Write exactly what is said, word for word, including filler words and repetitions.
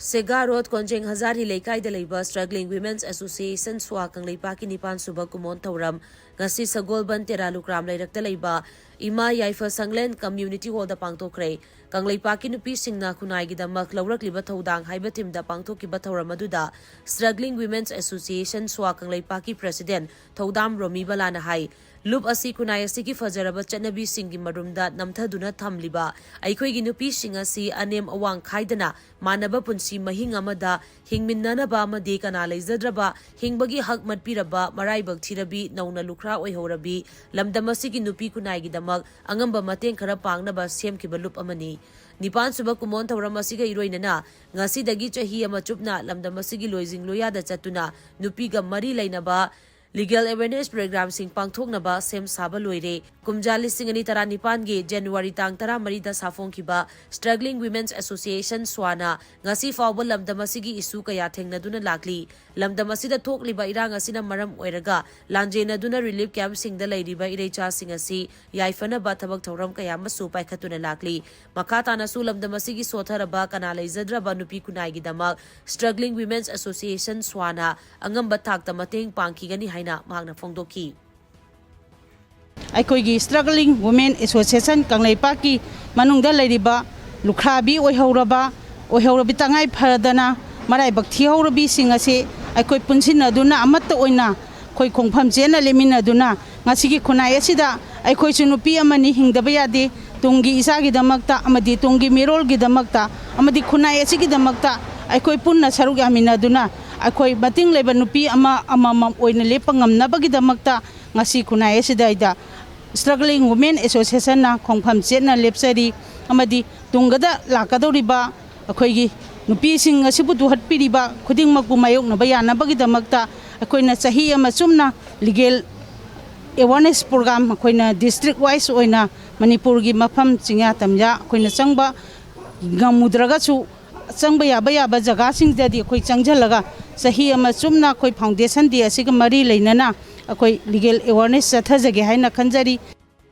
ꯁꯦꯒꯥ road, ꯀꯣꯟꯖꯦꯡ ꯍꯖꯥꯔꯤ ꯂꯩꯀꯥꯏꯗ ꯂꯩꯕ Struggling Women's Association, ꯁ꯭ꯋꯥ, ꯀꯪꯂꯩꯄꯥꯛꯀꯤ ꯅꯤꯄꯥꯟ ꯁꯨꯕ ꯀꯨꯃꯣꯟ ꯊꯧꯔꯝ ꯉꯁꯤ ꯁꯒꯣꯜꯕꯟ ꯇꯦꯔꯥ ꯂꯨꯀ꯭ꯔꯥꯝ ꯂꯩꯔꯛꯇ ꯂꯩꯕ ꯏꯃꯥ ꯌꯥꯏꯐ ꯁꯪꯂꯦꯟ ꯀꯝꯃ꯭ꯌꯨꯅꯤꯇꯤ ꯍꯣꯜꯗ ꯄꯥꯡꯊꯣꯛꯈ꯭ꯔꯦ꯫ ꯀꯪꯂꯩꯄꯥꯛꯀꯤ ꯅꯨꯄꯤꯁꯤꯡꯅ ꯈꯨꯟꯅꯥꯏꯒꯤꯗꯃꯛ ꯂꯧꯔꯛꯂꯤꯕ ꯊꯧꯗꯥꯡ ꯍꯥꯏꯕ ꯊꯤꯝꯗ ꯄꯥꯡꯊꯣꯛꯈꯤꯕ ꯊꯧꯔꯝ ꯑꯗꯨꯗ Struggling Women's Association, ꯁ꯭ꯋꯥ, ꯀꯪꯂꯩꯄꯥꯛꯀꯤ ꯄ꯭ꯔꯦꯁꯤꯗꯦꯟ ꯊꯧꯗꯥꯝ ꯔꯣꯃꯤꯕꯂꯥꯅ ꯍꯥꯏ, ꯂꯨꯞ ꯑꯁꯤ ꯈꯨꯟꯅꯥꯏ ꯑꯁꯤꯒꯤ ꯐꯖꯔꯕ ꯆꯠꯅꯕꯤꯁꯤꯡꯒꯤ ꯃꯔꯨꯝꯗ ꯅꯝꯊꯗꯨꯅ ꯊꯝꯂꯤꯕ ꯑꯩꯈꯣꯏꯒꯤ ꯅꯨꯄꯤꯁꯤꯡ ꯑꯁꯤ ꯑꯅꯦꯝ ꯑꯋꯥꯡ ꯈꯥꯏꯗꯅ ꯃꯥꯟꯅꯕ ꯄꯨꯟꯁꯤ ꯃꯍꯤꯡ ꯑꯃꯗ ꯍꯤꯡꯃꯤꯟꯅꯅꯕ ꯑꯃꯗꯤ ꯀꯅꯥ ꯂꯩꯖꯗ꯭ꯔꯕ, ꯍꯤꯡꯕꯒꯤ ꯍꯛ ꯃꯠꯄꯤꯔꯕ, ꯃꯔꯥꯏꯕꯛ ꯊꯤꯔꯕꯤ, ꯅꯧꯅ ꯂꯨꯈ꯭ꯔꯥ ꯑꯣꯏꯍꯧꯔꯕꯤ, ꯂꯝꯗꯝ ꯑꯁꯤꯒꯤ ꯅꯨꯄꯤ ꯈꯨꯟꯅꯥꯏꯒꯤꯗꯃꯛ ꯑꯉꯝꯕ ꯃꯇꯦꯡ ꯈꯔ ꯄꯥꯡꯅꯕ ꯁꯦꯝꯈꯤꯕ ꯂꯨꯞ ꯑꯃꯅꯤ꯫ ꯅꯤꯄꯥꯟ ꯁꯨꯕ ꯀꯨꯃꯣꯟ ꯊꯧꯔꯝ ꯑꯁꯤꯒ ꯏꯔꯣꯏꯅꯅ ꯉꯁꯤꯗꯒꯤ ꯆꯍꯤ ꯑꯃ ꯆꯨꯞꯅ ꯂꯝꯗꯝ ꯑꯁꯤꯒꯤ ꯂꯣꯏꯖꯤꯡ ꯂꯣꯌꯥꯗ ꯆꯠꯇꯨꯅ ꯅꯨꯄꯤꯒ ꯃꯔꯤ ꯂꯩꯅꯕ legal awareness programꯁꯤꯡ ꯄꯥꯡꯊꯣꯛꯅꯕ ꯁꯦꯝ ꯁꯥꯕ ꯂꯣꯏꯔꯦ꯫ ꯀꯨꯝꯖꯥ ꯂꯤꯁꯤꯡ ꯑꯅꯤ ꯇꯔꯥꯅꯤꯄꯥꯟꯒꯤ January ꯇꯥꯡ ꯇꯔꯥꯃꯔꯤꯗ ꯁꯥꯐꯣꯡꯈꯤꯕ Struggling Women's Association, ꯁ꯭ꯋꯥꯅ ꯉꯁꯤ ꯐꯥꯎꯕ ꯂꯝꯗꯝ ꯑꯁꯤꯒꯤ ꯏꯁꯨ ꯀꯌꯥ ꯊꯦꯡꯅꯗꯨꯅ ꯂꯥꯛꯂꯤ꯫ ꯂꯝꯗꯝ ꯑꯁꯤꯗ ꯊꯣꯛꯂꯤꯕ ꯏꯔꯥꯡ ꯑꯁꯤꯅ ꯃꯔꯝ ꯑꯣꯏꯔꯒ ꯂꯥꯟꯖꯦꯟꯅꯗꯨꯅ relief campꯁꯤꯡꯗ ꯂꯩꯔꯤꯕ ꯏꯔꯩꯆꯥꯁꯤꯡ ꯑꯁꯤ ꯌꯥꯏꯐꯅꯕ ꯊꯕꯛ ꯊꯧꯔꯝ ꯀꯌꯥ ꯑꯃꯁꯨ ꯄꯥꯏꯈꯠꯇꯨꯅ ꯂꯥꯛꯂꯤ꯫ ꯃꯈꯥ ꯇꯥꯅꯁꯨ ꯂꯝꯗꯝ ꯑꯁꯤꯒꯤ ꯁꯣꯠꯊꯔꯕ, ꯀꯅꯥ ꯂꯩꯖꯗ꯭ꯔꯕ ꯅꯨꯄꯤ ꯈꯨꯟꯅꯥꯏꯒꯤꯗꯃꯛ Struggling Women's Association, ꯁ꯭ꯋꯥꯅ ꯑꯉꯝꯕ ꯊꯥꯛꯇ ꯃꯇꯦꯡ ꯄꯥꯡꯈꯤꯒꯅꯤ ꯍꯥꯏꯅ ꯃꯍꯥꯛꯅ ꯐꯣꯡꯗꯣꯛꯈꯤ꯫ ꯑꯩꯈꯣꯏꯒꯤ Struggling Women Association ꯀꯪꯂꯩꯄꯥꯛꯀꯤ ꯃꯅꯨꯡꯗ ꯂꯩꯔꯤꯕ ꯂꯨꯈ꯭ꯔꯥꯕꯤ ꯑꯣꯏꯍꯧꯔꯕ, ꯑꯣꯏꯍꯧꯔꯕꯤ ꯇꯉꯥꯏ ꯐꯗꯅ ꯃꯔꯥꯏꯕꯛ ꯊꯤꯍꯧꯔꯕꯤꯁꯤꯡ ꯑꯁꯤ ꯑꯩꯈꯣꯏ ꯄꯨꯟꯁꯤꯟꯅꯗꯨꯅ ꯑꯃꯠꯇ ꯑꯣꯏꯅ ꯑꯩꯈꯣꯏ ꯈꯣꯡꯐꯝ ꯆꯦꯠꯅ ꯂꯦꯞꯃꯤꯟꯅꯗꯨꯅ ꯉꯁꯤꯒꯤ ꯈꯨꯟꯅꯥꯏ ꯑꯁꯤꯗ ꯑꯩꯈꯣꯏꯁꯨ ꯅꯨꯄꯤ ꯑꯃꯅꯤ, ꯍꯤꯡꯗꯕ ꯌꯥꯗꯦ꯫ ꯇꯨꯡꯒꯤ ꯏꯆꯥꯒꯤꯗꯃꯛꯇ ꯑꯃꯗꯤ ꯇꯨꯡꯒꯤ ꯃꯤꯔꯣꯜꯒꯤꯗꯃꯛꯇ ꯑꯃꯗꯤ ꯈꯨꯟꯅꯥꯏ ꯑꯁꯤꯒꯤꯗꯃꯛꯇ ꯑꯩꯈꯣꯏ ꯄꯨꯟꯅ ꯁꯔꯨꯛ ꯌꯥꯃꯤꯟꯅꯗꯨꯅ ꯑꯩꯈꯣꯏ ꯃꯇꯤꯡ ꯂꯩꯕ ꯅꯨꯄꯤ ꯑꯃ ꯑꯃꯃꯝ ꯑꯣꯏꯅ ꯂꯦꯞꯄ ꯉꯝꯅꯕꯒꯤꯗꯃꯛꯇ ꯉꯁꯤ ꯈꯨꯟꯅꯥꯏ ꯑꯁꯤꯗ ꯑꯩꯗ Struggling Women Associationꯅ ꯈꯣꯡꯐꯝ ꯆꯦꯠꯅ ꯂꯦꯞꯆꯔꯤ ꯑꯃꯗꯤ ꯇꯨꯡꯗ ꯂꯥꯛꯀꯗꯧꯔꯤꯕ ꯑꯩꯈꯣꯏꯒꯤ ꯅꯨꯄꯤꯁꯤꯡ ꯑꯁꯤꯕꯨ ꯇꯨꯍꯠꯄꯤꯔꯤꯕ ꯈꯨꯗꯤꯡꯃꯛꯄꯨ ꯃꯥꯌꯣꯛꯅꯕ ꯌꯥꯅꯕꯒꯤꯗꯃꯛꯇ ꯑꯩꯈꯣꯏꯅ ꯆꯍꯤ ꯑꯃ ꯆꯨꯞꯅ legal awareness program ꯑꯩꯈꯣꯏꯅ district wise ꯑꯣꯏꯅ ꯃꯅꯤꯄꯨꯔꯒꯤ ꯃꯐꯝ ꯆꯤꯡꯌꯥ ꯇꯝꯌꯥ ꯑꯩꯈꯣꯏꯅ ꯆꯪꯕ ꯉꯝꯃꯨꯗ꯭ꯔꯒꯁꯨ, ꯆꯪꯕ ꯌꯥꯕ ꯌꯥꯕ ꯖꯒꯥꯁꯤꯡꯗꯗꯤ ꯑꯩꯈꯣꯏ ꯆꯪꯁꯤꯜꯂꯒ ꯆꯍꯤ ꯑꯃ ꯆꯨꯞꯅ ꯑꯩꯈꯣꯏ Foundation Day ꯑꯁꯤꯒ ꯃꯔꯤ ꯂꯩꯅꯅ ꯑꯩꯈꯣꯏ legal awareness ꯆꯠꯊꯖꯒꯦ ꯍꯥꯏꯅ ꯈꯟꯖꯔꯤ꯫